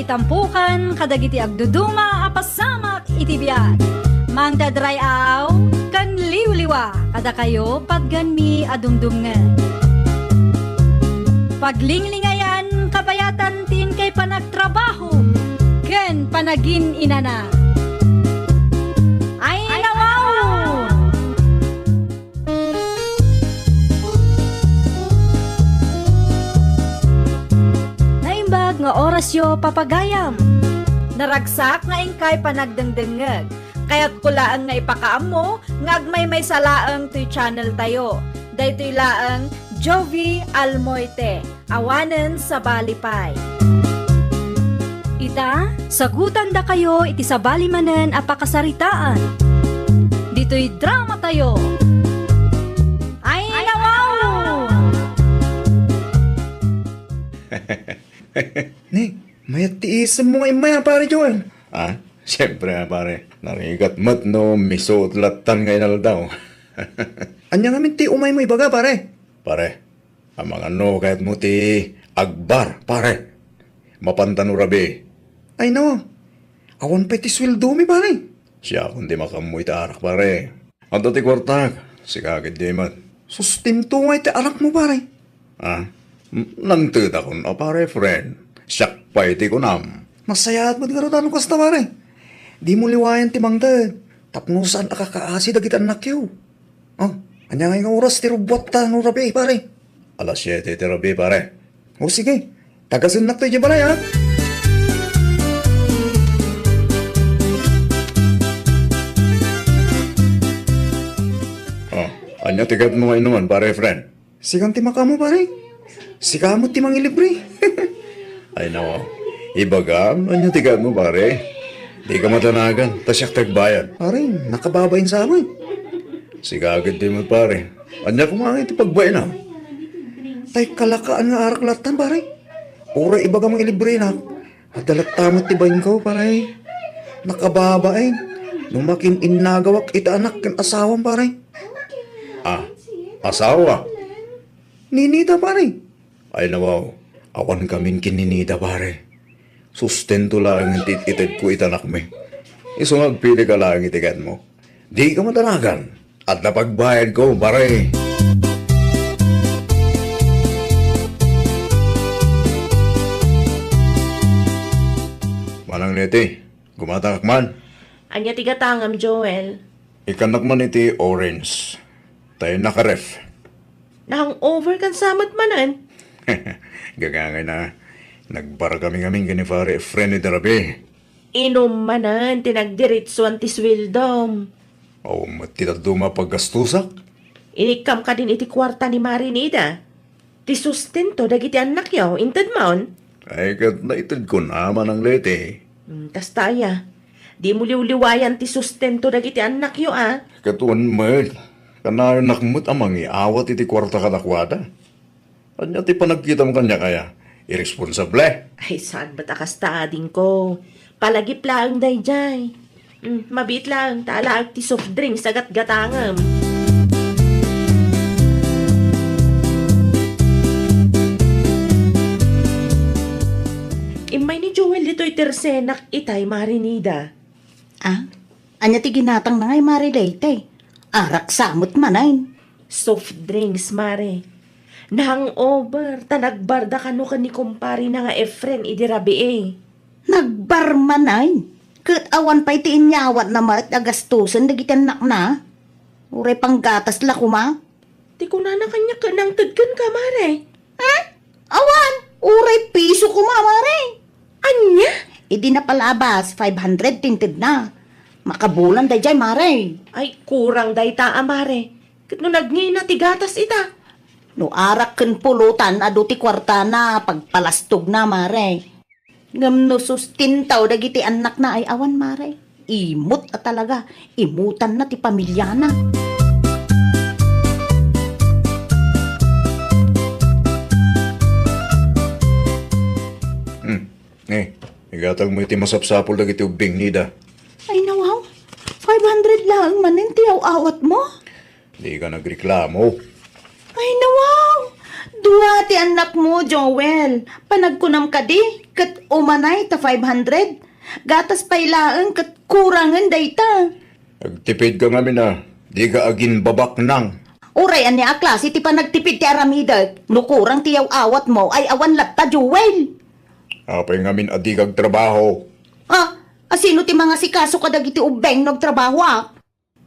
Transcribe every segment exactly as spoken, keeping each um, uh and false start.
Tampukan kadagiti agduduma a pasamak iti biag. Mangted ray-aw ken liwliwa kadakayo patgenmi a dumdumngeg. Paglinglingayan kabayatan ti inkay panagtrabaho ken panagin-inana. Ay, nawaw! Naimbag nga orasyo, papagayam. Naragsak nga inkay panagdengdengngeg. Kayatko laeng nga ipakaammo nga agmaymaysa laeng toy channel tayo. Daytoy laeng Jovi Almoite. Awanen sabali pay. Ita, sagutandakayo iti sabali manen a pakasaritaan. Ditoy drama tayo. Ay, nawaw! Ni, mayat ti isemmo nga immay a, Pare Joel. Ah, siyempre, ah, pare. Narigat met no misuot lattan nga inaldaw. Ania ngamin ti umaymo ibaga, pare? Pare, amangan no kayatmo ti agbar, pare. Mapanta no rabii. Ay, no. Awan pay ti sueldomi, pare. Siakon ti makaammo iti arak, pare. Adda ti kuartak, sika ketdi met. Sustento nga iti anakmo, pare. Ah, m-, nangtedakon a, pare Efren. Siak pay ti kunam. Nasayaat met garud no kasta, pare. Dimo liwayan ti mangted. Tapno saan a kakaasi dagiti annakyo. Oh, ania ngay nga oras ti rubbuatta no rabii, pare? Alas siete ti rabii, pare. O, sige. Tagasennak to idiay balay, ha? Oh, ania ti kayatmo nga inuman, pare Efren? Sikan ti makaammo, pare. Sika met ti mangilibre. Ay, nako. Ibagam, ania ti kayatmo, pare? Dika madanagan, ta siak ti agbayad. Pare, nakababain sa amin. Sika ketdi met, pare. Ania koma ngay ti pagbainam? Tay kalakaan nga arak lattan, pare. Uray ibagam nga ilibrenak. Adda latta met ti bainko, pare. Nakababain. No makin-innagawak iti anak ken asawam, pare. Ah, asawa? Ninita, pare. Ay, nawaw. Awan kamin ken ninita, pare. Sustento laeng ti itedko iti anakmi. Isu nga agpilika laeng iti kayatmo. Dika madanagan. Adda pagbayadko, pare. Manang Leti, gumatangak man. Ania ti gatangam, Joel? Ikkannak man iti orange. Tay nakaref. Nahangover kan sa met manen? Gagangay na. Nagbar kami ngamin ken ni Pare Efren iti rabii. Inum manen ti nagdiritsuan ti sueldom. Awan met ti dadduma a paggastusak. Inikkam kadin iti kuarta ni Mare Nida. Ti sustento dagiti annakyo, intedmon? Ay, ket naitedkon a, Manang Leti. Hmm, kasta aya. Dimo liwliwayan ti sustento dagiti annakyo a. Ket wen met, kanayonak met a mangiawat iti kuarta kadakuada. Ania ti panagkitam kaniak aya? Iresponsable? Ay, saan met a kasta, adingko. Palagip laeng daydiay. Mm, mabiit laeng ta alaek ti soft drinks a gatgatangem. Immay ni Joel ditoy tersenak itay, Mare Nida. Ah? Ania ti ginatangna ngay, Mare Leyte? Arak sa met manen. Soft drinks, Mare. Nahangover, ta nagbarda kano ken ni kumparena nga Efren idi rabii. Nagbar manen? Ket awan pay ti inyawatna met a gastusen dagiti annakna? Uray panggatas la koma? Ti kunana kaniak ket nangted kenka, Mare. Hmm? Awan, uray piso koma, Mare. Ania? Idi napalabas, five hundred ti intedna. Makabulan daydiay, Mare. Ay, kurang dayta a, Mare. Ket no nagngina ti gatas ita? No arak ken pulutan, adu ti kuartana, pagpalastogna, Mare. Ngem no sustentaw dagiti annakna ay awan, Mare, imut a talaga, imutanna ti pamiliana. Hmm. Eh, igatagmo iti masapsapul dagiti ubbing, Nida. Ay, nawaw. Five hundred laeng manen ti aw-awatmo? Dika nagreklamo. Ay, nawaw! Wa ti annakmo, Joel. Panagkunam kadi, ket umanay ta five hundred? Gatas pay laeng ket kurangen dayta. Nagtipidka ngamin a, dika aginbabaknang. Uray ania a klase ti panagtipid ti aramidek? No kurang ti yaw-awatmo ay awan latta, Joel. Apay ngamin a dika agtrabaho? Ah, a sino ti mangasikaso kadagiti ubbing no agtrabahoak?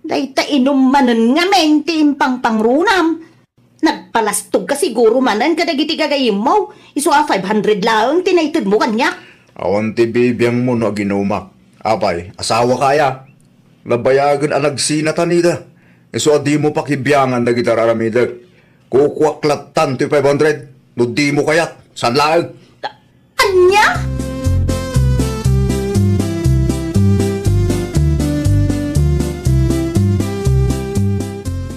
Dayta inum manen ngamin ti impangpangrunam. Nagpalastogka siguro manen kadagiti gagayyemmo, isu a five hundred laeng ti naitedmo kaniak. Awan ti bibiangmo no aginumak. Apay, asawaka aya? Nabayagen a nagsinatan ida. Isu a dimo pakibiangan dagiti ar-aramidek. Kukuak lattan ti five hundred. No dimo kayat, saan laeng? Ania?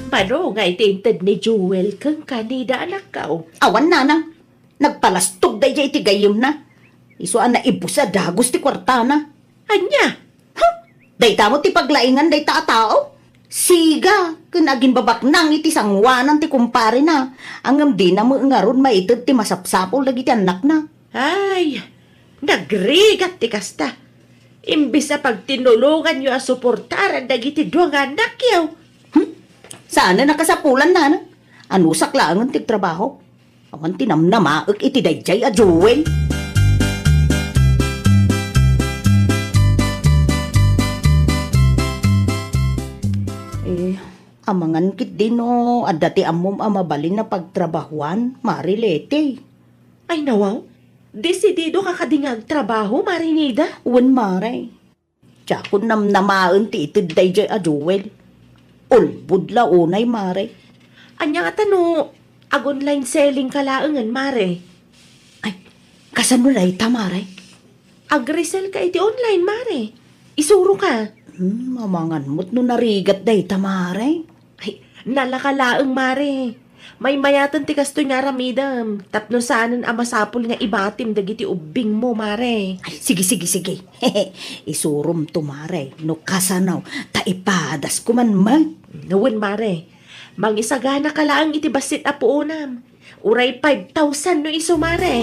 Mano nga iti inted ni Joel kenka, Nida, anakko? Awan, nanang. Nagpalastog daydiay iti gayyemna. Isu a naibus a dagus ti kuartana. Ania? Huh? Dayta met ti paglaingan dayta a tao? Siga ken aginbabaknang iti sangoanan ti kumparena, ngem dina met ngarud maited ti masapsapul dagiti annakna. Ay, nagrigat ti kasta. Imbes a pagtinulonganyo a suportaran dagiti dua nga annakyo. Hmm? Saanen a kasapulan, nanang. Anusak laengen ti agtrabaho. Awan ti namnamaek iti daydiay a Joel. Eh, amangan ketdi no adda ti ammom a mabalin a pagtrabahuan, Mare Leti. Ay, nawaw. Desididoka kadi nga agtrabaho, Mare Nida? Wen, Mare. Diakon namnamaen ti ited daydiay a Joel. Ulbod la unay, Mare. Ania ngata no ag-online selling ka laengen, Mare? Ay, kasano dayta, Mare? Ag-resell ka iti online, Mare. Isuroka. Hmm, amangan met no narigat dayta, Mare. Ay, nalaka laeng, Mare. Maymayaten ti kastoy nga aramidem, tapno saanen a masapul nga ibatim dagiti ubbingmo, Mare. Ay, sige, sige, sige. Isuromto, Mare, no kasano, ta ipadasko man met. Wen, Mare. Mangisaganaka laeng iti bassit a puonam. Uray five thousand no isu, Mare.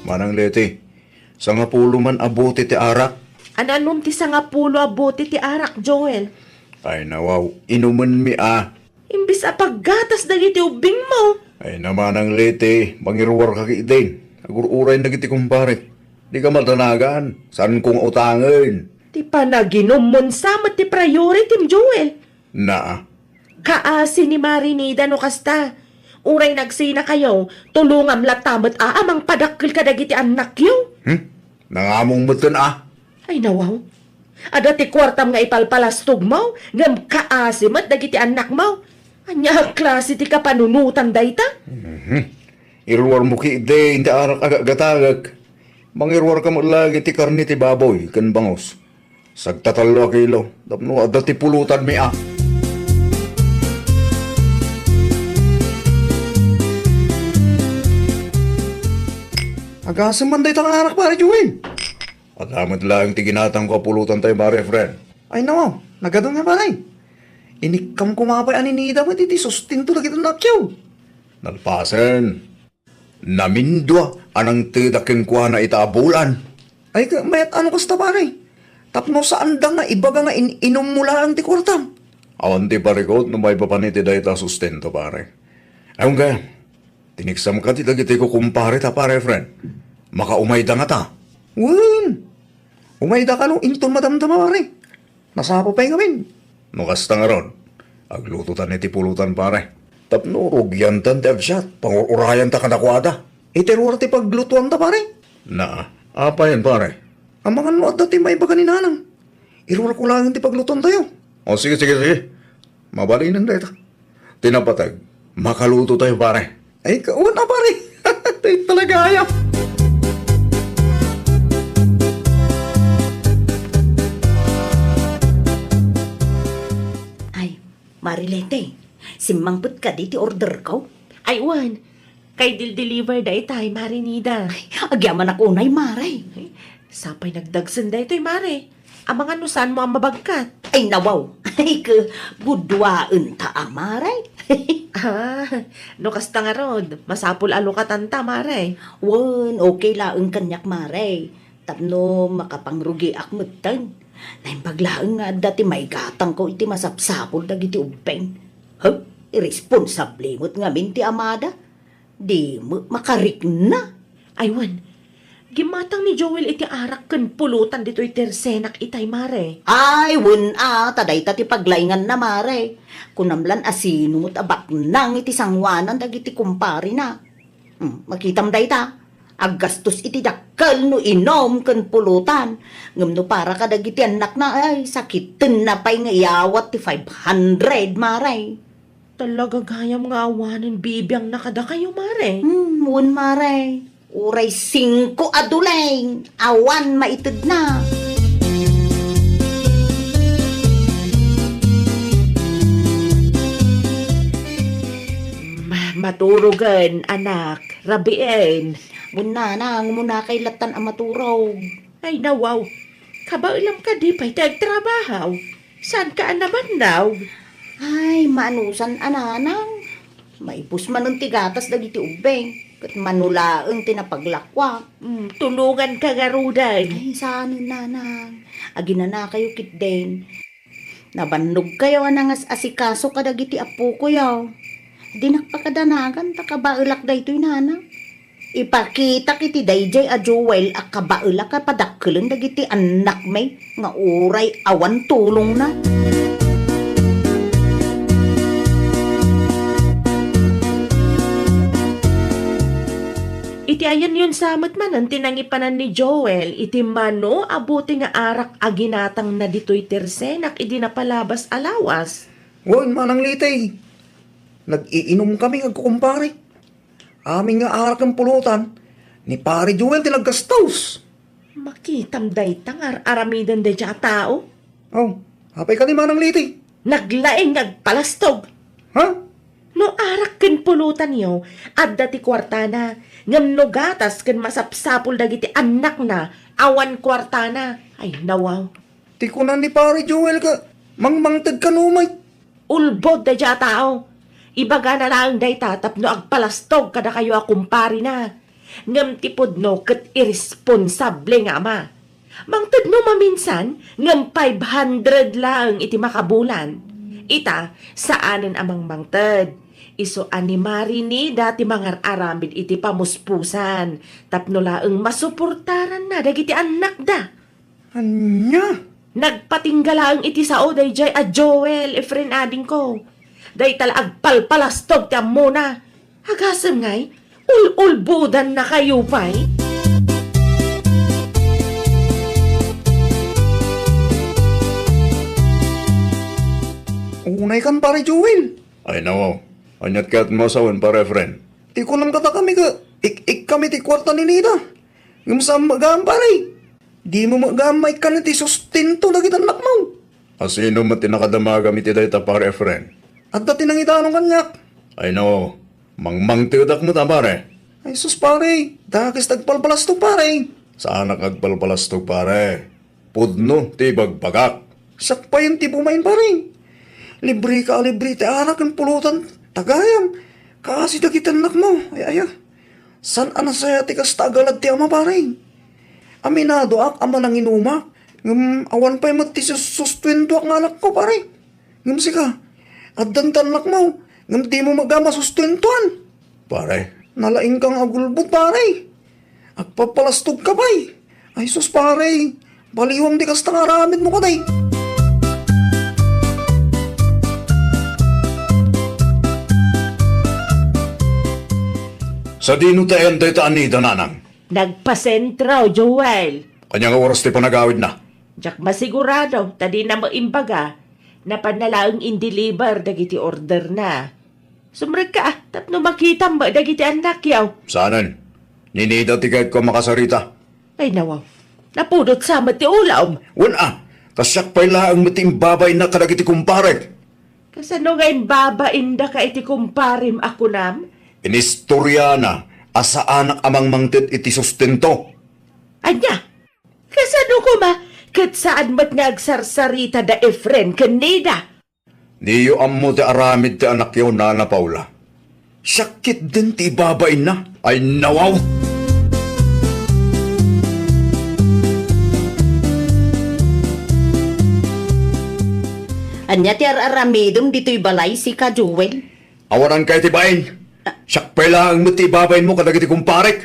Manang Leti, sangapulo man a bote ti arak. Ano-anom ti sangapulo a bote ti arak, Joel? Ay, nawaw, inumenmi a. Imbes a paggatas dagiti ubbingmo. Ay, Manang Leti, mangiruarka ketdin. Agur-uray dagiti kumpare. Dika madanagan. Saanko nga utangen. Ti panaginummo sa met ti priority, Joel. Naa. Kaasi ni Mare Nida no kasta. Uray nagsinakayo, tulongam latta met a mangpadakkel kadagiti annakyo. Hmm? Nangamong metten a? Ay, nawaw. Adda ti kuartam nga ipalpalastogmo, ngem kaasi met dagiti annakmo. Ania a klase ti kapanunotan dayta? Mhm. Iruarmo ketdin ti arak a gagatagek. Mangiruarka met laeng iti karne ti baboy ken bangus. Sagtatallo a kilo, tapno adda ti pulotanmi a. Agasem man dayta nga arak, Pare Joel. Adda met laeng ti ginatangko a pulotan tayo, Pare Efren. Ay, nawaw, nagadun nga, Pare. Inikkam koma pay a ni Nida met iti sustento dagiti annakyo. Nalpasen. Namindua a nangted a kenkuana ita a bulan. Ay, ka-, mayat ano kasta, pare? Tapno saanda nga ibaga nga in-inummo laeng ti kuartam. Awan ti parikut no maipapan iti dayta a sustento, pare. Awan kaya, tiniksam kadi dagiti kukumpare ta, Pare Efren. Makaumayda ngata. Wen, umayda kano inton madamdama, pare. Nasapa pay ngamin. No kasta ngarud, aglutotan iti pulotan, pare. Tapno rugiantan ti agsiat, pangur-urayanta kadakuada. Iti ruar ti paglutoanta, pare. Na, apayen, pare? Amangan no adda ti maibaga ni Nanang. Iruarko laeng ti paglutoantayo. O, sige, sige, sige. Mabalinen dayta. Ti napateg, makaluto tayo, pare. Ay, kauna, pare. Tayo talaga, ayaw. Ay, Mare Leti, simmangpet kadi ti order ko? Ay, wen. Kay dil-deliver daytay, Mare Nida. Ay, agyamanak unay, Mare. Ay, sapay nagdagsen daytoy, Mare. Amangan no saanmo a mabagkat. Ay, nawaw. Ay, ke, guduaenta a, mare. Ah, no kasta ngarud, masapul a lukatanta, mare. Wen, okay laeng kaniak, mare. Tapno makapangrugiak metten. Naimbag laeng nga adda ti maigatangko iti masapsapul dagiti ubbing. Huh? Irresponsable met ngamin ti amada. Di met makarikna. Ay, wen, gimmatang ni Joel iti arak ken pulutan ditoy tersenak itay, mare. Ay, wen a, ta dayta ti paglainganna, mare. Kunam lan a sino met a baknang iti sangoanan dagiti kumparena. Hmm, makitam dayta. Aggastos iti dakkel no inum ken pulutan. Ngem no para kadagiti annakna, ay, sakitenna pay nga iyawat ti five hundred, mare. Talaga gayam nga awanen bibiangna kadakayo, mare. Hmm, wen, mare. Uray singko a duleng, awan maitedna. Ma-, maturogen, anak. Rabien. Wen, nanang, umuna kay lattan a maturog. Ay, nawaw. Kabaelam kadi pay ti agtrabahaw. Saanka a nabannog? Ay, maanusan a, nanang. Maibus manen ti gatas dagiti ubbing, ket mano laeng ti napaglakuak. Mm, tulonganka ngaruden. Ay, saanen, nanang. Aginanakayo ketdin. Nabannogkayo a nangas-asikaso kadagiti appokoyo. Dinak pakadanagan ta kabaelak daytoy, nanang. Ipakitak iti daydiay a Joel a kabaelak a padakkelen dagiti annakmi nga uray awan tulongna. Iti ayanyon sa met manen ti nangipanan ni Joel iti mano a bote nga arak a ginatangna ditoy tersenak idi napalabas a lawas. Wen, Manang Liti, nag-iinumkami nga agkukumpare. Amin nga arak ken pulutan, ni Pare Joel ti naggastos. Makitam dayta nga ar-aramiden daydiay a tao? Oh, apay kadi, Manang Liti? Naglaing nga agpalastog. Ha? No arak ken pulutanyo, adda ti kuartana, ngem no gatas ken masapsapul dagiti annakna, awan kuartana. Ay, nawaw. Ti kuna ni Pare Joel ket mangmangted kano met. Ulbod daydiay a tao. Ibagana laeng dayta tapno agpalastog kadakayo a kumparena. Ngem ti pudno ket irresponsable nga ama. Mangtedno maminsan, ngem five hundred laeng iti makabulan. Ita, saanen a mangmangted. Isu a ni Marinida ti mangar-aramid iti pamuspusan, tapno laeng masuportaranna dagiti annakda. Ania? Nagpatingga laeng iti sao daydiay a Joel, Efren adingko. Dayta la agpalpalastog ti ammona. Agasem ngay, ul-ulbodannakayo pay. Unay kan, Pare Joel. Ay, nawaw. Aniat kayatmo a sawen, Pare Efren? Ti kunam kadakami ket ik-ikkami ti kuarta ni Nida. Ngem saan met gayam, pare? Dimo met gayam maikkan iti sustento dagiti annakmo. A sino met ti nakadamagam iti dayta, Pare Efren? Adda ti nangidanon kaniak. Ay no, mangmangtedak met a, pare. Ay sus, pare, dakes ti agpalpalastog, pare. Saanak agpalpalastog, pare. Pudno ti ibagbagak. Siak payen ti bumain, pare. Libreka a libre ti arak ken pulutan, ta gayam. Kaasi dagiti annakmo, ay aya. Saan a nasayaat ti kasta a galad ti ama, pare. Aminadoak a mananginumak, ngem awan pay met ti sus-, sustuentoak nga anakko, pare. Ngem sika, addan ti annakmo, ngem dimo met gayam a sustuentoan. Pare. Nalaingka nga agulbod, pare. Agpapalastogka pay. Ay sus, pare. Baliwem ti kasta nga aramidmo kadi. Sadino ti ayan dayta a Nida, nanang? Nagpasentro, Joel. Ania nga oras ti panagawidna? Diak masigurado, ta dina met imbaga. Napanna laeng in-deliver dagiti orderna. Sumrekka, ah, tapno makitam met dagiti annakyo. Saanen? Ni Nida ti kayatko a makasarita. Ay, nawaw. Napudot sa met ti ulom. Wen a, ta siak pay laeng met ti imbabainna kadagiti kumparek. Kasano nga imbabaindaka iti kumparem a kunam? Inistoriana a saanak a mangmangted iti sustento. Ania? Kasano koma Ket saan met nga agsarsarita da Efren ken Nida. Diyo ammo ti aramid ti anakyo, Nana Paula. Siak ketdin ti ibabainna. Ay, nawaw! Ania ti ar-aramidem ditoy balay, sika, Joel? Awanan kay ti bain. Siak pay laeng met ti ibabainmo kadagiti kumparek.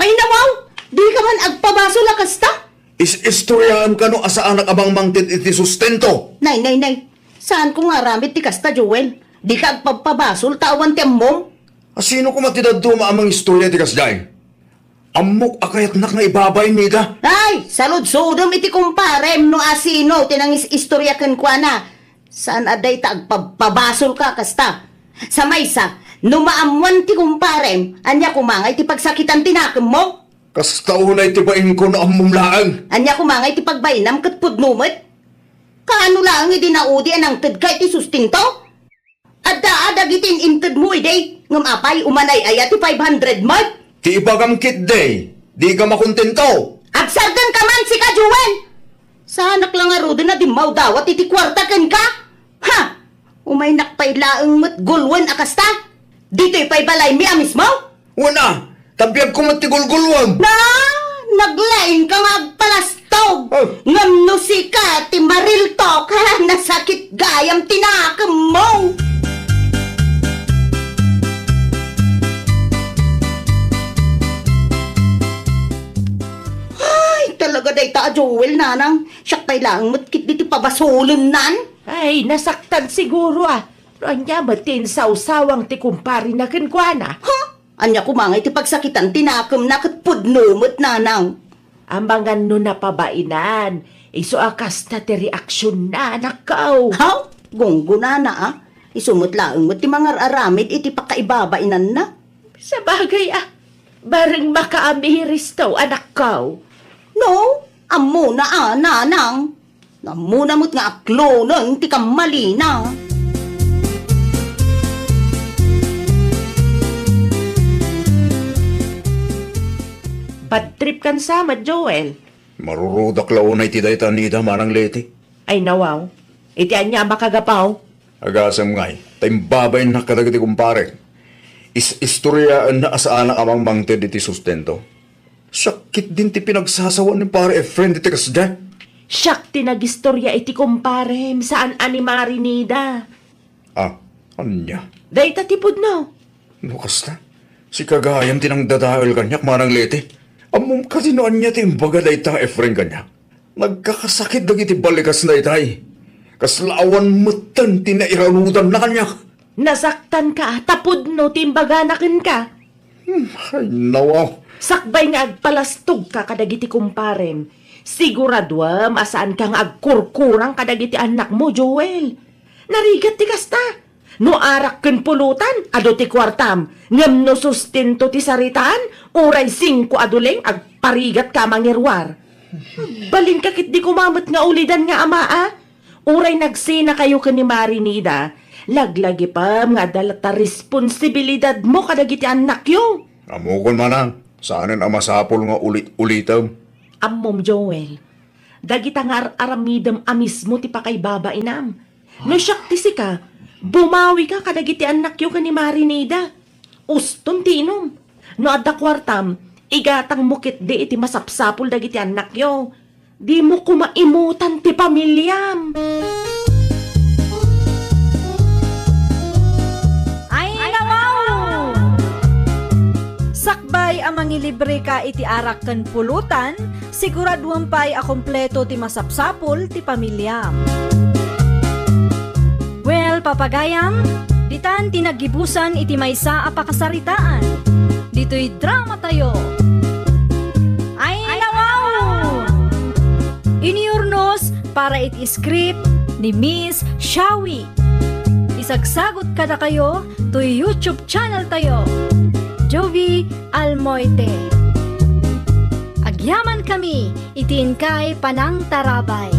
Ay, nawaw! Dika man agpabasol a kasta? Is-istoriaem kano a saanak a mangmangted iti sustento? Nay, nay, nay. Saanko nga aramid ti kasta, Joel. Dika agpabpabasol ta awan ti ammom. A, sino koma ti dadduma a mangistorya iti kasdiay? Ammok a kayatnak nga ibabain, Nida. Ay, saludsodem iti kumparem no asino ti nangis-istorya kenkuana. Saan a dayta agpabpabasolka kasta. Sa maysa, no maammoan ti kumparem, ania koma ngay ti pagsakitan ti nakemmo? Kasta unay ti bainko no ammom laeng. Ania koma ngay ti pagbainam ket pudno met? Kaano laeng idi naudi a nangtedka iti sustento? Adda a dagiti in-intedmo idi, ngem apay, umanay aya ti five hundred met? Ti ibagam ketdi, dika makontento. Agsardengka man, sika, Joel! Saanak la ngaruden a dimmawdawat iti kuarta kenka? Ha! Umaynak pay laeng met gulwen a kasta? Ditoy pay balaymi a mismo? Wen a, ta biagko met ti gulgulwem. Na, naglaingka nga agpalastog. Oh. Ngem no sika ti mariltok, ha, nasakit gayam ti nakemmo. Ay, talaga dayta a Joel, nanang. Siak pay laeng met ketdi ti pabasolennan. Ay, nasaktan siguro, ah. No ania met ti insawsawang ti kumparena kenkuana? Ha? Ania koma ngay ti pagsakitan ti nakemna ket pudno met, nanang? Amangan no napabainan, isu a kasta ti reaksionna, anakko. Haw? Gunggonana, a? Isu met laeng met ti mangar-aramid iti pakaibabainanna. Sabagay, a, bareng makaamiristaw, anakko. No, ammona a, nanang. Ammona met nga aklonen ti kammalina. Bad trip kan sa met, Joel. Marurudak la unay ti dayta, Nida, Manang Leti. Ay, nawaw. Iti ania a makagapaw? Agasem ngay, ta imbabainnak kadagiti kumparek. Is-istoriaenna a saanak a mangmangted iti sustento. Siak ketdin ti pinagsasawan ni Pare Efren ditoy kasdiay. Siak ti nagistorya iti kumparem, saan a ni Mari Nida. Ah, ania? Dayta ti pudno. No kasta, sika gayam ti nangdadael kaniak, Manang Leti. Ammom kadi no ania ti imbaga dayta nga Efren kaniak? Nagkakasakit dagiti balikas daytay. Kasla awan metten ti nairanudanna kaniak. Nasaktanka, ta pudno ti imbagana kenka. Hmm, ay, nawa. Sakbay nga agpalastogka kadagiti kumparem, siguraduem a saanka nga agkurkurang kadagiti annakmo, Joel. Narigat ti kasta. No arak ken pulutan, adu ti kuartam, ngem no sustento ti saritaan, uray singko a duleng, agparigatka a mangiruar. Balinka ketdi koma met nga ulidan nga ama, a? Uray nagsenakayo ken ni Mari Nida, laglagipem nga adda latta responsibilidadmo kadagiti annakyo. Ammokon, manang, saanen a masapul nga ulit-ulitem. Ammom, Joel, dagita nga ar-aramidem a mismo ti pakaibabainam. No siak ti sika, bumawika kadagiti annakyo ken ni Mari Nida. Uston ti inum. No adda kuartam, igatangmo ketdi iti masapsapul dagiti annakyo. Dimo koma imutan ti pamiliam. Ay, nawaw! Sakbay a mangilibreka iti arak ken pulutan, siguraduem pay a kompleto ti masapsapul ti pamiliam. Well, papagayam, ditan ti naggibusan iti maysa a pakasaritaan. Ditoy dramatayo. Ay, nawaw! Inurnos para iti script ni Miss Shawi. Isagsagut kadakayo toy YouTube channel tayo, Jovi Almoite. Agyaman kami iti inkay panangtarabay.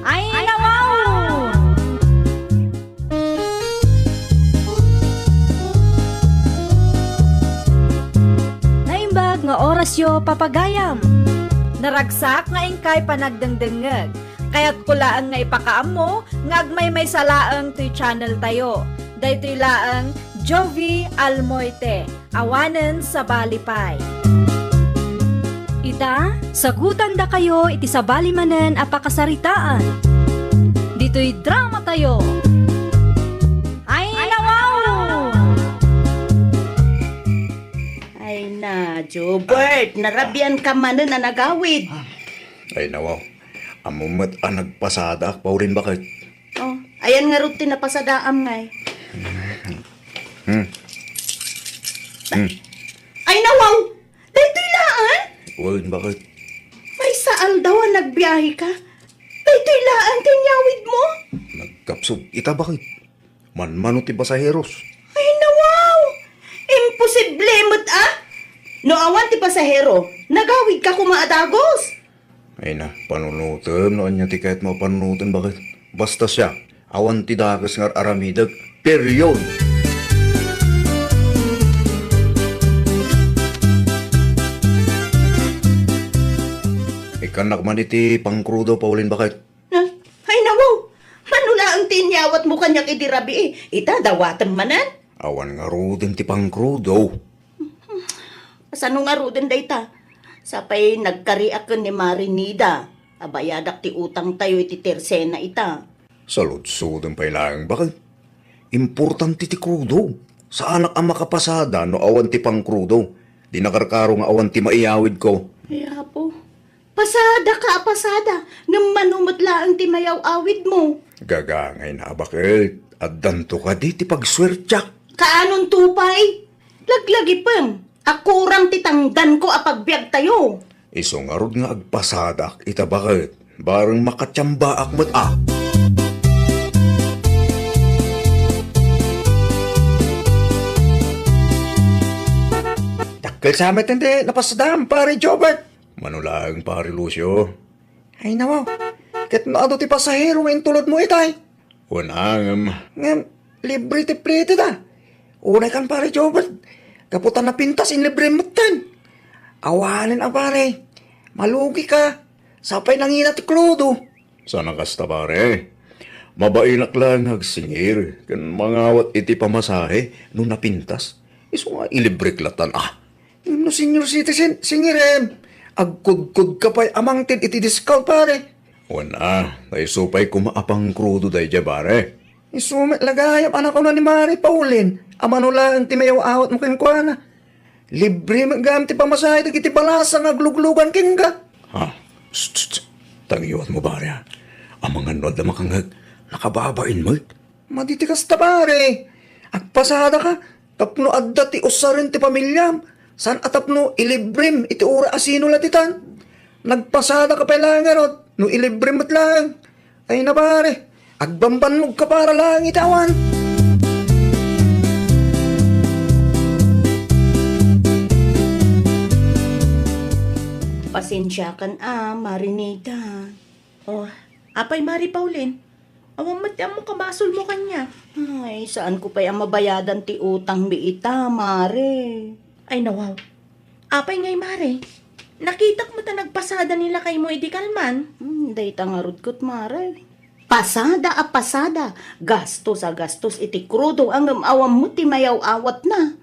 Ay, nawaw! Sio papagayam. Naragsak nga inkay panagdengdengngeg. Kayatko laeng nga ipakaammo nga agmaymaysa laeng toy channel tayo. Daytoy laeng Jovi Almoite. Awanen sabali pay. Ita, sagutandakayo iti sabali manen a pakasaritaan. Ditoy drama tayo. Ay, nawaw! Ay na, Jobert, narabian ka manen a nagawid. Ay, nawaw. Ammom met a nagpasadaak, Pauline, baket. Oh, ayan ngarud ti napasadaam ngay. Hmm. Hmm. Ay, nawaw! Daytoy laeng? Wen, baket. Maysa aldaw a nagbiahe ka? Daytoy laeng ti inyawid mo? Nagkapsut ita, baket. Manmano ti pasaheros. Ay, nawaw! Imposible met a! No awan ti pasahero, nagawid ka koma a dagus. Ay na, panunotem no ania ti kayatmo a panunoten, baket. Basta siak, awan ti dakes nga ar-aramidek. Period! Ikkannak man iti pangkrudo, Pauline, baket. Na, ay nawaw! Mano laeng ti inyawatmo kaniak idi rabii? Ita, dawatem manen? Awan ngaruden ti pangkrudo. Kasano ngaruden dayta? Sapay nagkariak ken ni Mari Nida. Abayadak ti utangtayo iti tersena ita. Saludsodem pay laeng, baket. Importante ti krudo. Saanak a makapasada no awan ti pangkrudo. Di nakarkaro nga awan ti maiyawidko. Ay, Apo. Pasada ka a pasada, ngem mano met laeng ti mayaw-awidmo. Gagangay na a baket, addanto kadi ti pagsuertiak. Kaanonto pay? Laglagipem a kurang ti tangdanko a pagbiagtayo. Isu ngarud nga agpasadaak ita baket, bareng makatiambaak met a. Dakkel sa met ti napasadaam, Pare Jobert. Mano laeng, Pare Lucio? Ay, nawaw. Ket no adu ti pasahero nga intulodmo itay? Wen, ngem. Ngem, libre ti plete da. Unay kan, Pare Jobert. Gapu ta napintas, inlibre metten. Awanen a, pare. Malugi ka. Sapay nangina ti krudo. Saan a kasta, pare. Mabainak laeng nga agsingir ken mangawat iti pamasahe no napintas. Isu nga ilibrek latan a. Ngem no senior citizen, singirem. Agkudkod ka pay a mangted iti discount, pare. Wen a, ta isu pay koma a pangkrudo daydiay, pare. Isu met la gayam a nakuna ni Mari Pauline a mano laeng ti mayaw-awatmo kenkuana. Libre met gayam ti pamasahe dagiti balasa nga agluglugan kenka. Ha? Tst, tst, tst. Tangiwatmo, pare, a. Amangan no adda makangngeg, nakababain met. Madi ti kasta, pare. Agpasada ka tapno adda ti usaren ti pamiliam, saan a tapno ilibrem iti uray asino la ditan. Nagpasada ka pay laeng ngarud no ilibrem met laeng. Ay na, pare, agbambannog ka para laeng iti awan. Pasensiakan a, Marinita. Oh, apay, Mari Pauline? Awan met ti ammok a basolmo kaniak. Ay, saanko pay a mabayadan ti utangmi ita, Mare. Ay, nawaw. Apay ngay, Mare? Nakitak met a nagpasada ni lakaymo idi kalman. Hmm, dayta ngarud ket, Mare. Pasada a pasada, gastos a gastos iti krudo, ngem awan met ti mayaw-awatna.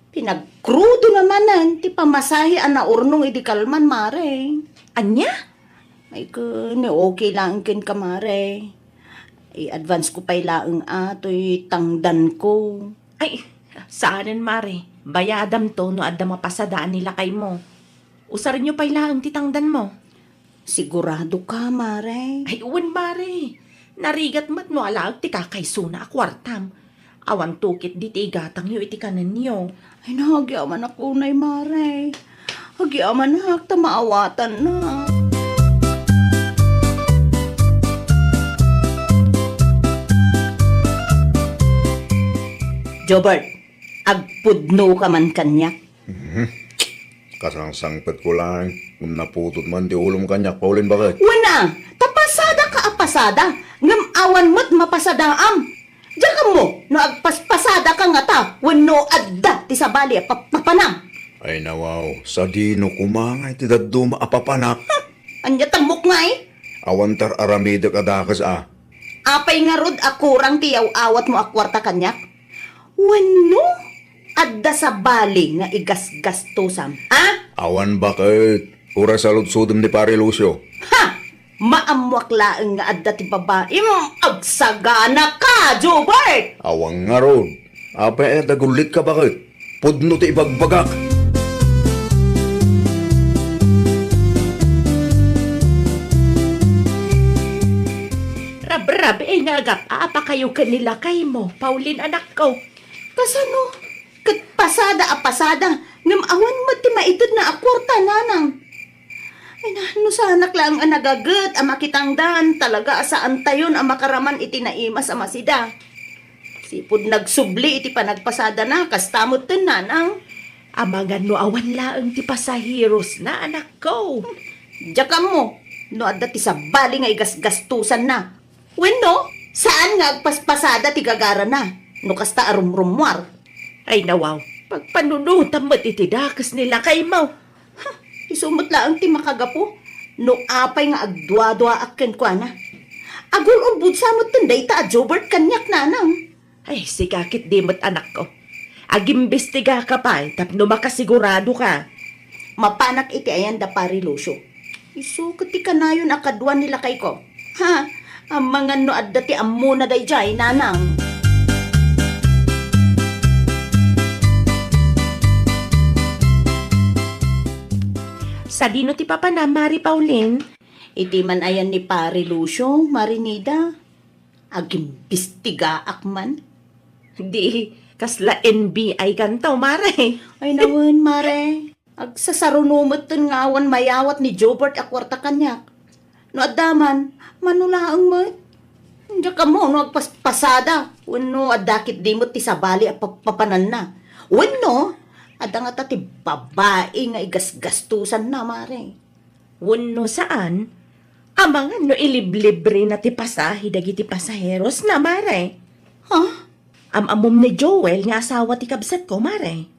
Pinagkrudona manen ti pamasahe a naurnong idi kalman, Mare. Ania? Ay, ken, okay laeng kenka, Mare. I-advance ko pay laeng a toy tangdanko. Ay, saanen, Mare. Bayadamto no adda mapasadaan ni lakaymo. Usarenyo pay laeng ti tangdanmo. Sigurado ka, Mare? Ay, wen, Mare. Narigat met no alaek ti kakaysona a kuartam. Awan tukit diti igatangyo iti kanenyo. Ay, na, agyamanak unay, Mare. Agyamanak ta maawatannak. Jobert, agpudno ka man kaniak. Mhm. Kasangsangpetko laeng, ngem naputod man ti ulom kaniak, Pauline, baket. Wen a, ta pasada ka a pasada, ngem awan met mapasadaam. Diak ammo no agpaspasada ka ngata wenno adda ti sabali a pappapanam. Ay, Ay, nawaw, sadino koma nga iti dadduma a papanak? Ania tammok ngay? Awan tar-aramidek a dakes a. Apay ngarud a kurang ti yaw-awatmo a kuarta kaniak? Wenno, adda sabali nga igasgastusam, ha? Awan baket. Uray saludsodem ni Pare Lucio. Ha! Maammoak laeng nga adda ti babaim. Agsagana ka, Jobert! Awan ngarud. Apay a dagullit ka baket? Pudno ti ibagbagak. Rabrab-i nga agap-apakayo ken ni lakaymo, Pauline, anakko. Kasano? Ket pasada a pasada, ngem awan met ti maitedna a kuarta, nanang. Ay na, no saanak laeng a nagaget a makitangdan, talaga a saantayon a makaraman iti naimas a masida. Sipud nagsubli iti panagpasadana, kasta metten, nanang. Amangan no awan laeng ti pasaherosna, anakko. Diak ammo no adda ti sabali nga igasgastusanna. Wenno, saan nga agpaspasada ti gagarana no kasta a rumrummuar? Ay, nawaw, pagpanunotam met iti dakes ni lakaymo. Ha, isu met laeng ti makagapu no apay nga agduaduaak kenkuana. Agul-ulbodsa metten dayta a Jobert kaniak, nanang. Ay, sika ketdi met, anakko. Agimbestigaka pay tapno makasiguradoka. Mapanak iti ayan da Pari Lucio. Isu ket ti kanayon a kaduan ni lakayko. Ha, amangan no adda ti ammona daydiay, nanang. Sadino ti papanam, Mari Pauline? Iti man ayan ni Pari Lucio, Mari Nida. Agimbestigaak man. Di, kasla N B I kanto, Mare. Ay, nawen, Mare. Agsasaruno metten nga awan mayawat ni Jobert a kuarta kaniak. No adda man, mano laeng met. Diak ammo no agpaspasada wenno adda ketdi met ti sabali a pap-, papananna. Wenno, adda ngata ti babai nga igasgastusanna, Mare. Wenno saan, amangan no iliblibrena ti pasahe dagiti pasaherosna, Mare. Ha? Am-ammom ni Joel nga asawa ti kabsatko, Mare.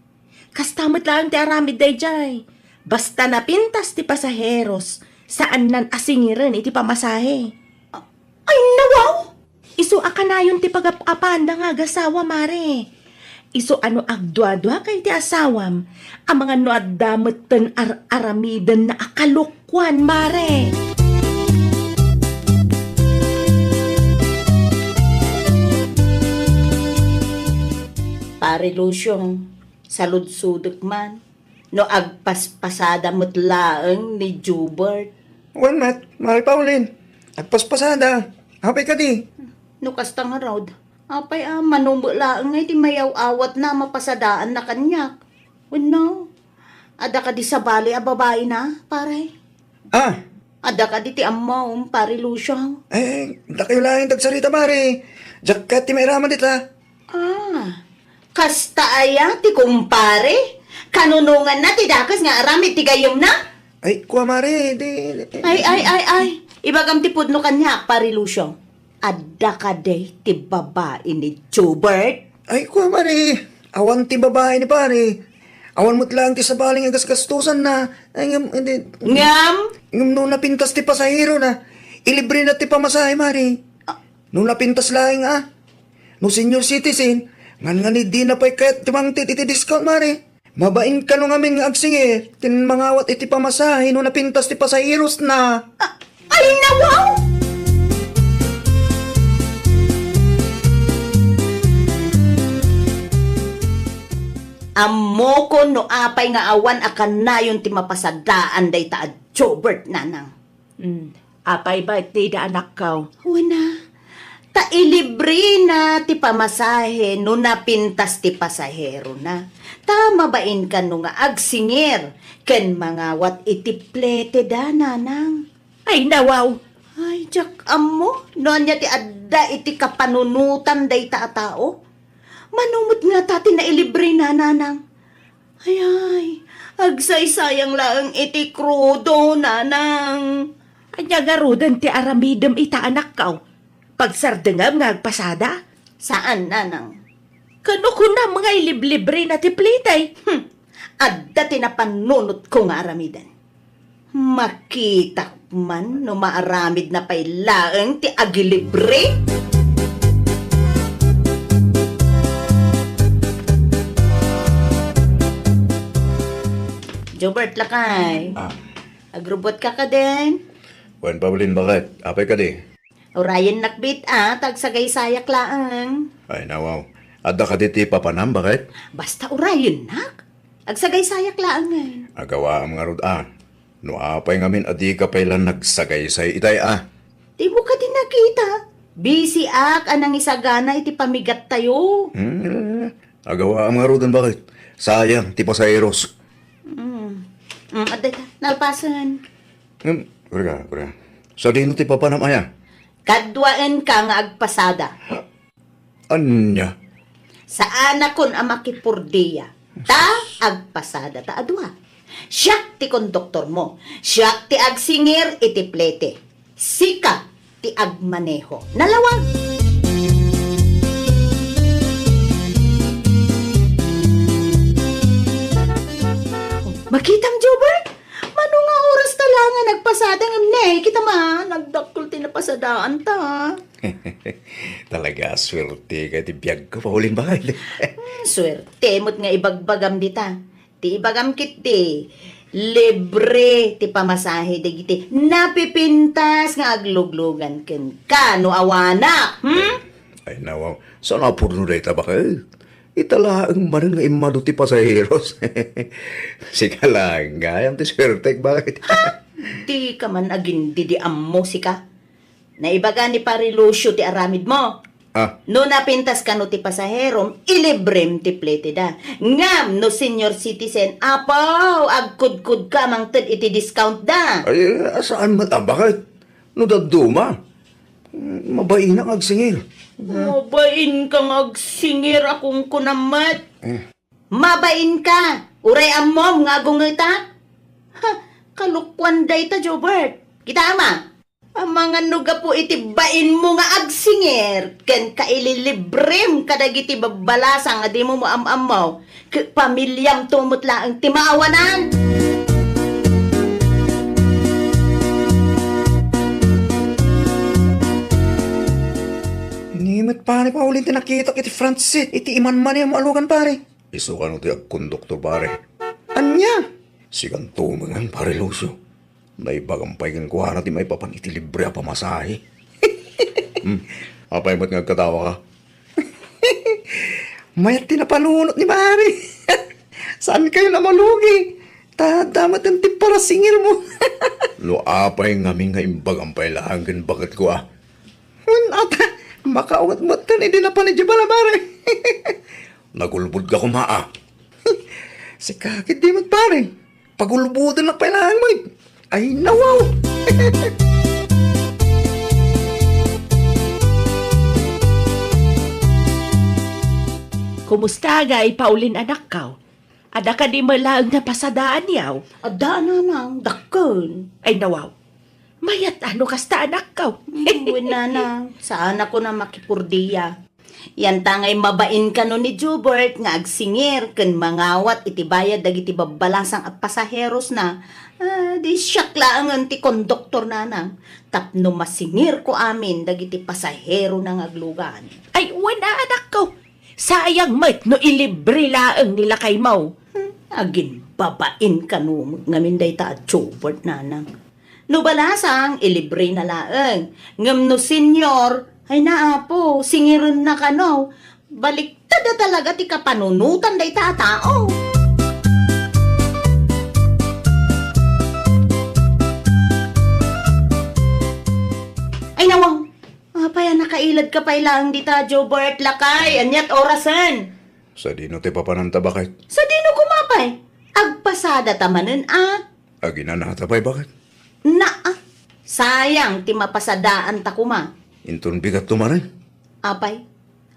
Kasta met laeng ti aramid daydiay. Basta napintas ti pasaheros, saannan a singiren iti pamasahe. Ay, nawaw! Isu a kanayon ti pagap-apanda nga agasawa, Mare. Isu a no agduaduaka iti asawam, amangan no adda metten ar-aramidenna a kalokuan, Mare. Pare Lucio, saludsodek man no agpaspasada met laeng ni Jubert. Wen met, Mari Pauline. Agpaspasada. Apay kadi? No kasta ngarud, apay a mano met laeng nga iti mayaw-awatna a mapasadaanna kaniak? Wenno, adda kadi sabali a babaina, pare? Ah. Adda kadi ti ammom, Pare Lucio? Eh, dakayo laeng ti agsarita, Mare. Diak kayat ti mairaman dita. Ah, kasta aya ti kumpare? Kanunonganna ti dakes nga aramid ti gayyemna? Ay, kua, Mare, di, di, di. Ay, ay, ay, ay. Ibagam ti pudno kaniak, Pare Lucio. Adda kadi ti babai ni Jubert? Ay, kua, Mare. Awan ti babai ni Pare. Awan met laeng ti sabali nga gasgastusanna. Ay, ngem, hindi. Ngem? Ngem no napintas ti pasaherona, ilibrena ti pamasahe, Mare. Ah. No napintas laeng, a. No senior citizen, ngan nga ni dina pay kayat ti mangted iti discount, Mare. Mabain kano ngamin nga agsingir ken mangawat iti pamasahe no napintas ti pasaherosna. A-, ay, nawaw! Ammokon no apay nga awan a kanayon ti mapasadaan dayta a Jobert, nanang. Mm. Apay met dayta, anakko? Wen a, ta ilibrena ti pamasahe no napintas ti pasaherona. Ta mabain kano nga agsingir ken mangawat iti pleteda, nanang. Ay, nawaw! Ay, diak ammo no ania ti adda iti kapanunotan dayta a tao. Mano met ngata ti nailibrena, nanang? Ay, ay, agsaysayang laeng iti krudo, nanang. Ania ngaruden ti aramidem ita, anakko? Pagsardengam nga agpasada? Saan, nanang. Kano kunam nga iliblibrena ti plete? Hmm. adda ti napannunotko nga aramiden. Makitak man no maaramidna pay laeng ti agilibre. Jobert, lakay. Ah. Agrubotka kadin? Wen, Pauline, baket? Apay kadi? Urayennak bit a, ta agsagaysayak laeng. Ay, nawaw. Adda kadi ti papanam, baket? Basta urayennak. Agsagaysayak laeng ngay. Agawaam ngarud a. No apay ngamin a dika pay la nagsagaysay itay a. Dimo kadi nakita? Busy ak a nangisagana iti pamigattayo. Hmm, agawaam ngaruden, baket? Sayang ti pasaheros. Hmm. Hmm, adda ita. Nalpasen. Hmm, kurga, kurga. Sadino ti papanam aya? Kaduaenka nga agpasada. Ania? Saanakon a makipurdia. Ta agpasada ta a dua. Siak ti konduktormo. Siak ti agsingir iti plete. Sika ti agmaneho. Nalawag! Makitam, Jobert? Mano nga oras ta la nga nagpasada ngem ne, kita man, nagdakkel ti napasadaanta. Talaga, suerteka iti biagko, Pauline, baket? Hmm, suerte met nga ibagbagam dita. Ti ibagam ketdi, libre ti pamasahe dagiti napipintas nga agluglugan kenka no awanak, hmm? Ay, nawaw, saan a pudno dayta, baket? Ita laeng manen nga immadu ti pasaheros. Sika laeng gayam ti suertek, baket? Ha? Dika man agindidi ammo, sika. Naibaga ni Pare Lucio ti aramidmo. Ah. No napintas kano ti pasaherom, ilibrem ti plete da. Ngem no senior citizen, apaw, agkudkod ka mangted iti discount da. Ay, saan met a, baket? No dadduma, mabainak nga agsingir. Mabain ka nga agsingir, akong kunam met. Eh. Mabain ka! Uray ammom nga agungetak? Ha, kalokuan dayta, Jobert. Kita ama, amangan no gapu iti bainmo nga agsingir, ken kaililibrem kadagiti babbalasang a dimo maam-ammo, ket pamiliam to met laeng ti maawanan. Ni met pare, Pauline, ti nakitak iti front seat iti imanmaniam a alugan, pare. Isu kano ti agkonduktor, pare? Ania? Sikan tumengen, Pare Lucio. Naibagam pay kenkuana ti maipapan iti libre a pamasahe. Hmm. Apay met nga agkatawa ka? Mayat ti napanunot ni pare. Saan kayo na malugi? Ta, ta met ti parasingir mo. No apay ngamin nga imbagam pay laeng ken baketko a. Wen, ata, makaunget met ken idi napan idiay bala, pare. Nagulbod ka koma a. Sika ketdi met, pare. Pagulboden na pay laeng met. Ay, nawaw. Kumusta ngay, Pauline, anakko? Adda kadi met laeng napasadaan yaw? Adda, nanang, dakkel. Ay, nawaw. Mayat a no kasta, anakko. Mm, wen, nanang, saanakon a makipurdia. Yantangay mabain kano ni Jubert nga agsingir ken mangawat iti bayad dagiti babbalasang a pasaherosna. Ah, di siak laengen ti konduktor, nanang, tapno masingirko amin dagiti pasaherona nga aglugan. Ay, wen a, anakko. Sayang met no ilibre laeng ni lakaymo. Hmm, agin babain kano met ngamin dayta a Jobert, nanang. No balasang, ilibrena laeng. Ngem no senior, ay naapo, singirenna kano. Baliktad a talaga ti kapanunotan dayta a tao. Ay, nawang, apay a nakailadka pay laeng dita, Jobert, lakay, aniat orasen? Sadino ti papananta, baket? Sadino koma pay? Agpasadata manen a? Aginanata pay, baket? Naa, sayang ti mapasadaanta koma. Inton bigatto manen? Apay,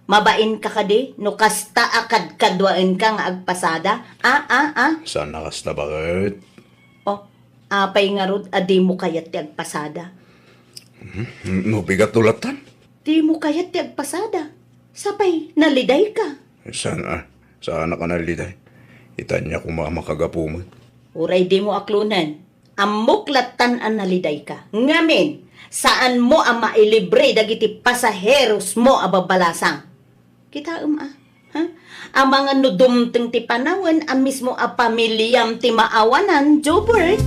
mabainka kadi no kasta a kadkaduaenka nga agpasada? A, a, a? Saan a kasta, baket? O, apay ngarud a dimo kayat ti agpasada? Hmm, no bigatto lattan? Dimo kayat ti agpasada? Sapay, nalidayka. Saan a? Saanak a naliday? Ita ania koma a makagapu met. Uray dimo aklonen. Ammok lattan a nalidayka. Ngamin, saanmo a mailibre dagiti pasaherosmo a babalasang. Kitaem a, ha? Amangan no dumteng ti panawen a mismo a pamiliam ti maawanan, Jobert.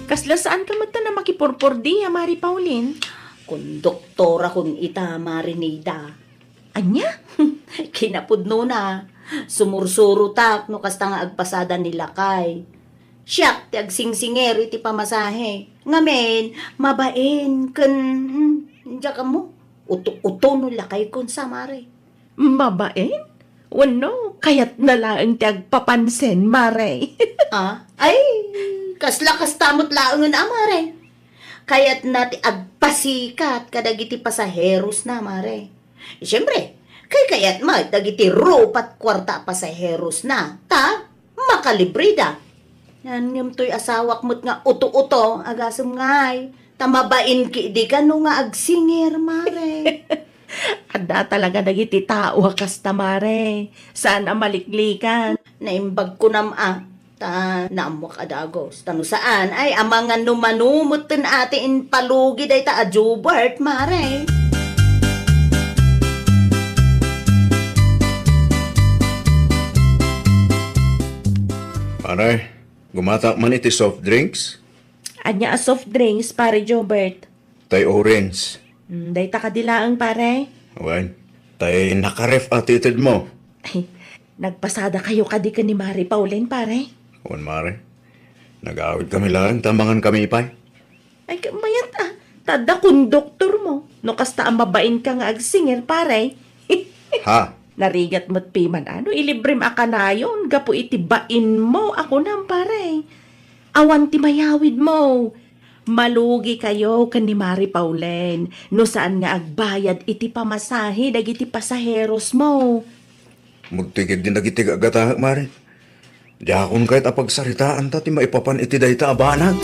Kasla saanka met a makipurpurdia, Mari Pauline? Konduktorakon ita, Mari Nida. Ania? Kinapudnona, sumursurotak no kasta nga agpasada ni lakay. Siak ti agsingsingir iti pamasahe. Ngamin, mabain ken, hmm, diak ammo. Uto-uto no lakay kon sa, Mare. Mabain? Wenno, kayatna laeng ti agpapansin, Mare. Ah? Ay, kasla kasta met laengen a, Mare. Kayatna ti agpasikat kadagiti pasaherosna, Mare. Siempre, kaykayat met dagiti rupat kuarta a pasaherosna, ta makalibreda. Ngem toy asawak met nga uto-uto, agasem ngay, ta mabain ketdi kano nga agsingir, Mare. Adda talaga dagiti tao a kasta, Mare. Saan a maliklikan. Naimbag kunam a, ta naammoak a dagus. Ta no saan, ay, amangan no mano metten a ti impalugi dayta a Jobert, Mare. Mare, gumatak man iti soft drinks? Ania a soft drinks, Pare Jobert? Tay orange. Mm, dayta kadi laeng, pare. Wen, tay nakaref a titedmo. Ay, nagpasada kayo kadi ken ni Mari Pauline, pare? Wen, Mare. Nagawid kami laeng ta mangan kami pay. Ay, ket mayat a. Ta adda konduktormo. No kasta a mabainka nga agsingir, pare. Ha? Narigat met piman a no ilibrem a kanayon gapu iti bainmo a kunam, pare. Awan ti mayawidmo. Malugi kayo ken ni Mari Pauline no saan nga agbayad iti pamasahe dagiti pasaherosmo. Mudtoy ketdi dagiti gagataek, Mare. Diakon kayat a pagsaritaan ta ti maipapan iti dayta a banag.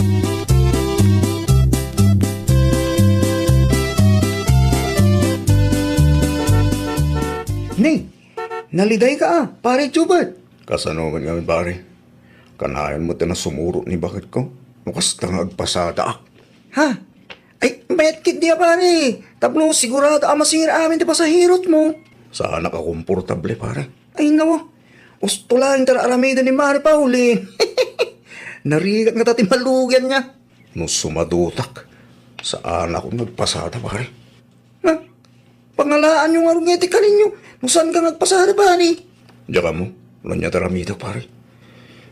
Ni, nalidayka a, Pare Jobert. Kasano met ngamin, pare? Kanayon met a sumurot ni baketko no kasta nga agpasadaak. Ha? Ay, mayat ketdi a, pare. Tapno sigurado a masingir amin ti pasaherotmo. Saanak a komportable, pare. Ay, nawa. Usto laeng ti ar-aramiden ni Mari Pauline. Narigat ngata ti malugian niya. No sumadutak, saanak nga agpasada, pare. Ha? Pangalaanyo ngarud nga iti kaninyo no saanka nga agpasada, pare. Diak ammo, no ania ti aramidek, pare.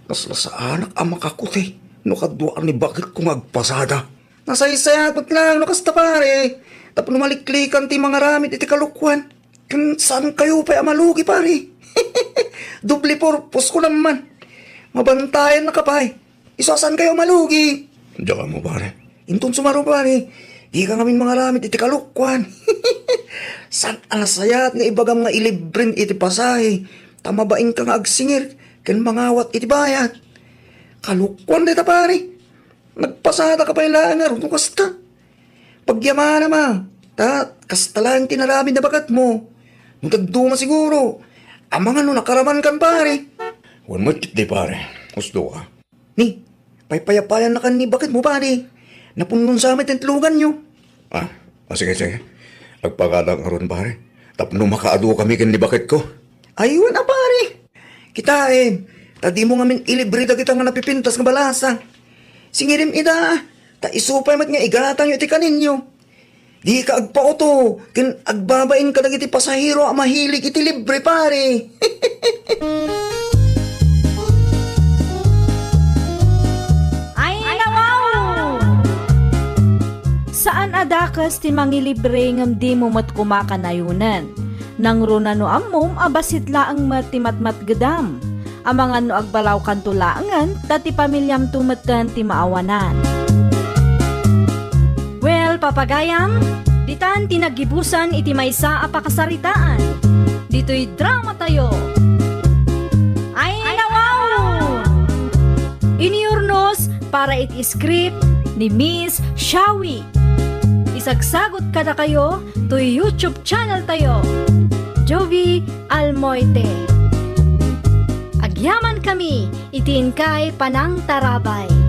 Kasla saanak a makakutay no kaduaan ni baketko nga agpasada. Nasaysayat met laeng no kasta, pare. Tapno maliklikan ti mangaramid iti kalokuan. Ken saankayo pay a malugi, pare. Doble purpose ko naman. Mabantayannaka pay. Isu a saankayo a malugi. Diak ammo, pare. Inton sumaruno, pare, dika ngamin mangaramid iti kalokuan. Saan a nasayaat nga ibagam nga ilibrem iti pasahe, ta mabainka nga agsingir ken mangawat iti bayad. Kalokuan dayta, pare. Nagpasadaka pay laeng ngarud no kasta. Pagyamanam a, ta kasta laeng ti inaramid a baketmo. No dadduma siguro, amangan no nakaramankan, pare. Wen met ketdi, pare. Usto ka. Ni, paypayapayannakan ni baketmo, pare. Napunnon sa met ti itloganyo. Ah, ah, sige, sige. Agpagadak ngarud, pare. Tapno makaadukami ken ni baketko. Ay, wen a, pare. Kitaem, ta dimo ngamin ilibre dagita nga napipintas nga balasang. Singirem ida, ta isu pay met nga igatangyo iti kaninyo. Dika agpauto ken agbabain kadagiti pasahero a mahilig iti libre, pare. Ay, nawaw! Saan a dakes ti mangilibre ngem dimo met koma kanayonen. Nangruna no ammom a bassit laeng met ti matmatgedam. Amangan no agbalawkanto laengen ta ti pamiliamto metten ti maawanan. Well, papagayam, ditan ti naggibusan iti maysa a pakasaritaan. Ditoy dramatayo. Ay, nawaw! Inyurnos para iti script ni Miss Shawi. Agsagut kadakayo toy YouTube channel tayo, Jovie Almoite. Agyaman kami iti inkay panangtarabay.